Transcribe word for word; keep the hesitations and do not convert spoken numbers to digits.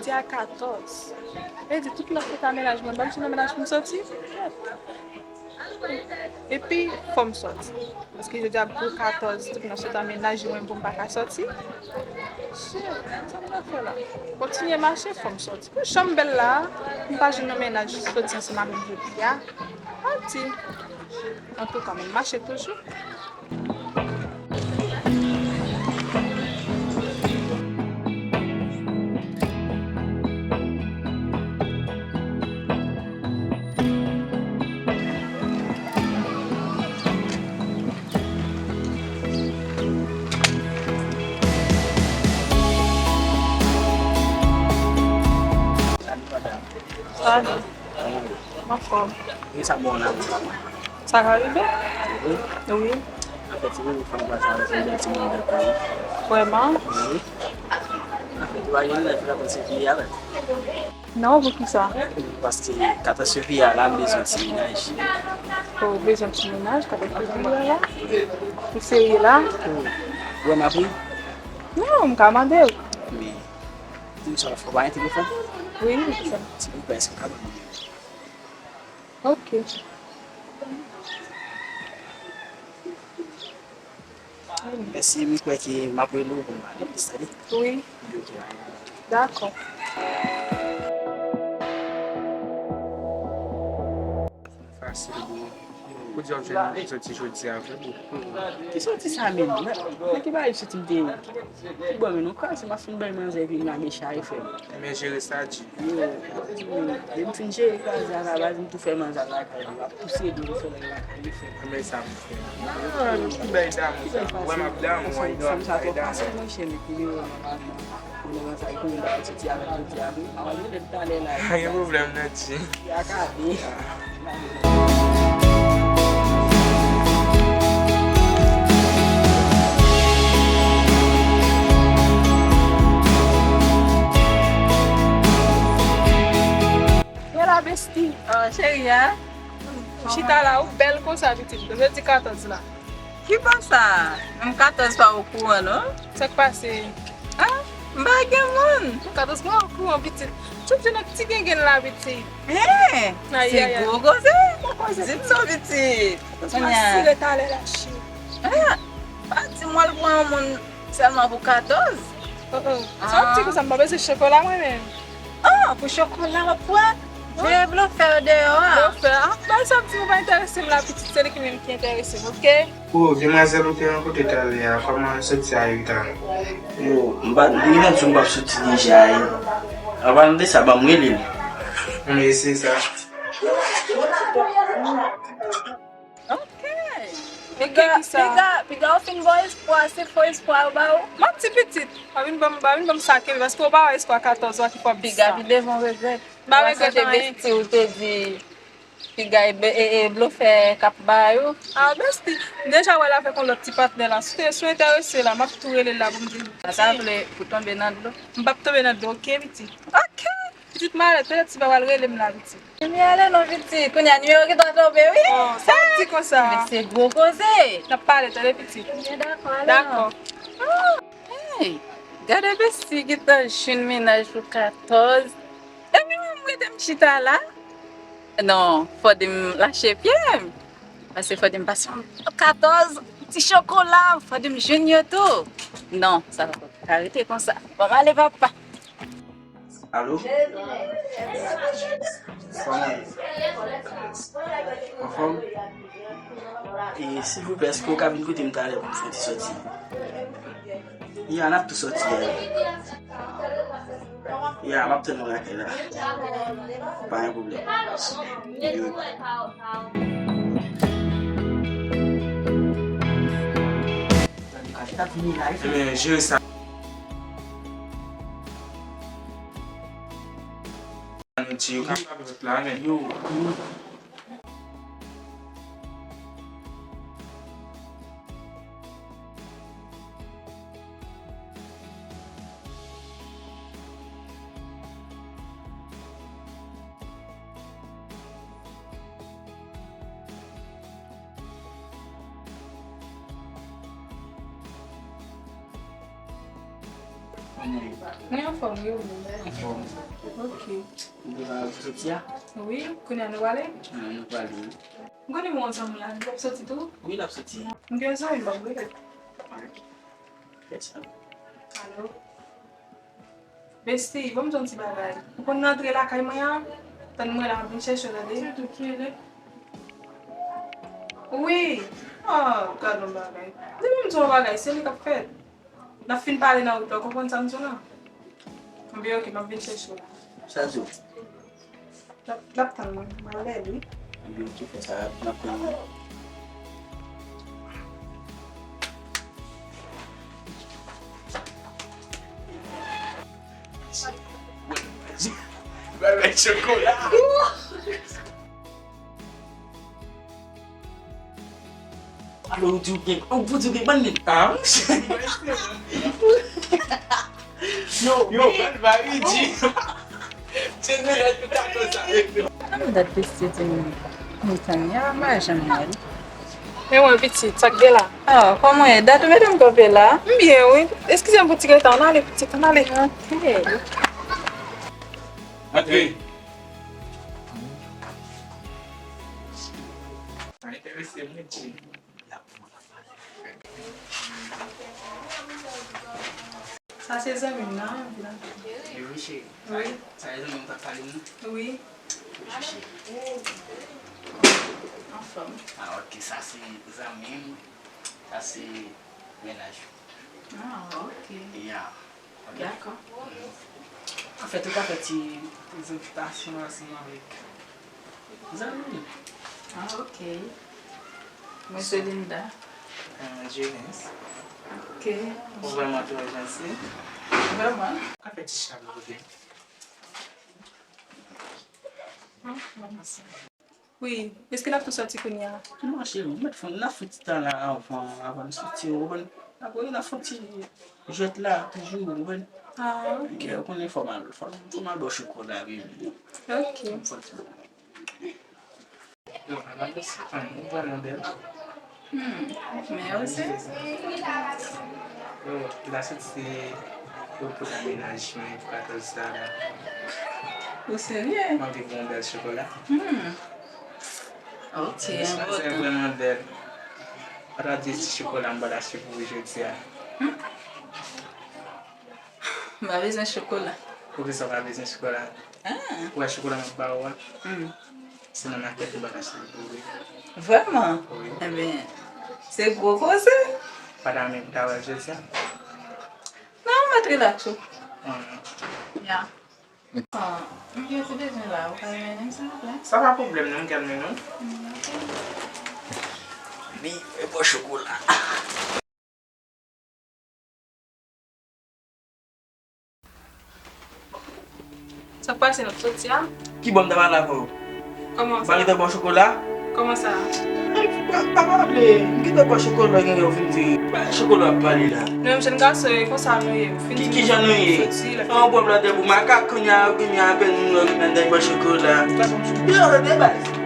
Soti a katòz. Vle di, tout nan fèt a mennaj mwen, ban m sou nan mennaj pou m soti. Epi, fò m sòti. Paske jodi a gwo katòz, tout nan fèt a mennaj mwen pou m pa ka sòti. Shit, sa m pral fè la? Kontinye mache, fò m sòti. Pou jan m bèl la, m pa jwenn yon mennaj soti ansanm avè m jodi a. Pati. Antouka, m ap mache toujou. Salut, madame. Salut. Anfòm. Wi, sa bon la. Sa ka rive? Wi. Wi. Anfèt, se pou fanm pase avèk yon bèl timoun nan kay. Vrèman? Wi. Anfèt, ou pa gen lè fè katòz fevriye avè l? Non, poukisa? Paske katòz fevriye a la, m bezwen ti mennaj. Ou bezwen ti mennaj, katòz fevriye a la? Ou serye la? Wi. Ou wè m ap ri? Non, m ka mande w. Wi. Di m sa w fè, ou pa gen telefòn? Wi, m gen telefòn. Silvouplè, èske w ka ban m nimewo? Ok. Mèsi, m kwè ke m ap rele w pou m pale plis, tande? Wi. Ok. Dakò. Fasil, bro. Pou di w ap jwenn moun ki soti jodi a, vre, bro. Ki soti sa menm? Nan, nan ki bagay soti m te ye? Ki bò menm? Nou kraze, m ap fin bay manzè epi m lage chay, frè m. Men jere sa di. Yo, depi m fin jere kraze a la, baz, m tou fè manzè lakay li, m ap pouse dlo pou fè l lakay li, frè m. Men sa m fè. Nan, ki bay damou sa? Ou wè m ap damou, an, yon bay damou. Fanm sa twò fasil, monchè, met nimewo nòmalman. Ou nan sa, e konnen bagay soti avèk jodi a, wi. A w al rele l talè la. Pa gen pwoblèm, Nanti. Li akabe. Gen la, besti. Oh, cheri a. Chita la, ou bèl konsa, pitit. Jodi katòz la. Ki bò sa? Menm katòz pa okouran, non? Sa k pase? Ah, m pa gen moun. Katòz pa okouran, pitit. Chak jou nan ti gengenn la, pitit. Hen, se gwo koze. Di m non, pitit. Kounye a. Asire talè la, cheri. Ah, pa di m w al pran yon moun sèlman pou katòz. Oh, oh. Sa w ap di konsa, m pa bezwen chokola mwen menm. Ah, pou chokola w ap pran? Veye blofè yo deyò a. Blofè? Ah, bay sa m di, ou pa enterese m la, pitit, se li ki menm ki enterese m, oke? O, demwazèl ou te rankontre talè a, kòman l soti a uit a? Yo, m pa, li menm di m p ap soti deja, wi. Anvan de sa, ban m rele l. Ann eseye sa. Ok. Piga, piga, piga ou fin ba w espwa, se fo espwa yo ba ou. M ap di pitit, pa vin ban m, pa vin ban m sa kenbe, paske ou pa wè espwa katòz ou a ki fò ap di sa. Piga pi devan w regrèt. M pa regrèt anyen. Besti ou te di, piga e, e, e blofè k ap ba yo. Ah, besti, m deja wè l avèk yon lòt ti patnè la. Si w te, si w enterese la, m ap tou rele l la pou m di l. Sa ta vle pou tonbe nan dlo? M p ap tonbe nan dlo, oke, pitit? Ok. Pitit malè, telè ti pa pral rele m la, pitit. Li ale non, pitit. Kounye a nimewo ki ta tonbe, wi. Oh, sa w di konsa? Men se gwo koze. N ap pale, tande, pitit. Byen dakò, ale non. Dakò. Hey, gade besti ki ta jwenn mennaj pou katòz. Epi mwen, m rete m chita la. Non, fò di m lache pye m. Paske fò di m pase yon katòz, ti chokola, fò di m jwenn yo tou. Non, sa pa ka rete konsa. Bon, m ale, papa. Alo? Kòman w ye? Anfòm? E, silvouplè, èske w ka vin kote m talè pou m fè yon ti sòti? Ya, n ap tou sòti, ya. Ya, m ap tann ou lakay la. Pa gen pwoblèm. Yo. Ebyen, jere sa. Nou di yo kapab vòt la, men. Yo. Mwen anfòm, wi, ou menm? Anfòm. Ok. Ou prepare pou soti a? Wi, kounye a nou prale? Ah, nou prale, wi. M konnen mwen zanmi a, l ap soti tou? Wi, l ap soti. M gen zanmi m ap rele. Ok. Fè sa. Alo? Besti, ban m di yon ti bagay. Ou konn antre lakay mwen an? Tann mwen la, m ap vin chèche w, tande? Wi. Ah, gad yon bagay. Depi m di yon bagay, se li k ap fèt. N ap fin pale nan wout la, w konprann sa m di w la? Ebyen, ok, m ap vin chèche w la. Sa di w? L ap, l ap tann mwen. Mwen lè li. Ebyen, ok, fè sa, n ap tann mwen. Bèbè chokola. Alò, ou di ou gen, ou pou di ou gen bann nèg. Ah, yo, yo, ban vay, wi, di. Se nou lè tout a konsa. An dat pastè di m kontan ya, m pa janm wè l. Men mwen pitit, sa k gen la? Ah, kòman w ye? Dat ou mete m kanpe la? M byen, wi. Eskize m pou ti retan, ann ale, pitit, ann ale. Ok. Antre. Sa enterese m, wi, di. Sa se zanmi m nan, wi. Wi, cheri. Wi. Sa se zanmi m w t ap pale m nan? Wi. Wi, cheri. Anfòm. Ah, ok, sa se zanmi m. Sa se mennaj ou. Ah, ok. Ya. Ok. Dakò. Anfèt, ou ka fè ti prezantasyon ansanm avèk zanmi m. Ah, ok. Mwen se Linda. Ah, James. Ok. Ou vrèman trè janti. Vrèman. Ou ka fè ti chita pou kote m? Wi, èske n ap tou sòti kounye a? Non, cheri, m mèt fè, n ap fè ti tan la avan, avan n sòti, ou konprann? Apre, n ap fè ti jwèt la, toujou, ou konprann? Ah, ok. Ou konnen fò m al, fò, fò m al bò chokola, baby. Ok. Fò ti. Yo, avan de sa, ou vrèman bèl. Hmm, mèsi. Yo, la soti se pou, pou amenajman pou katòz sa la. Ou serye? M anvi bon bèl chokola. Hmm. Ok, enpòtan. Sa se vrèman bèl. Ou ta di ti chokola m pral achte pou ou jodi a. Hmm. M pa bezwen chokola. Poukisa w pa bezwen chokola? Ah. Ou wè chokola m ap ba ou a? Hmm. Se nan makèt ou pral achte l pou ou. Vrèman? Wi. Ebyen, se gwo koze. Pa ta renmen pou ta wè l jodi a? Non, mèt rilaks ou. Hmm. Ya. Ah, m gen ti bezwen la, ou ka mennen m, silvouplè? Sa pa pwoblèm, non, m ka mennen w. Hmm, ok. Li, e bò chokola. Sa k pase, n ap soti a? Ki bò m ta pale avè w? Kòman sa? M pa gentan ba w chokola? Kòman sa? Pa, pa pale, m gentan ba w chokola, gen lè w vin di, pa chokola w ap pale la. Nou menm jèn gason, e konsa nou ye. Ki, ki jan nou ye? An, w pran plantè pou makak, kounye a, kounye a, apèn moun yo vin anndan ba w chokola. Yo, de baz.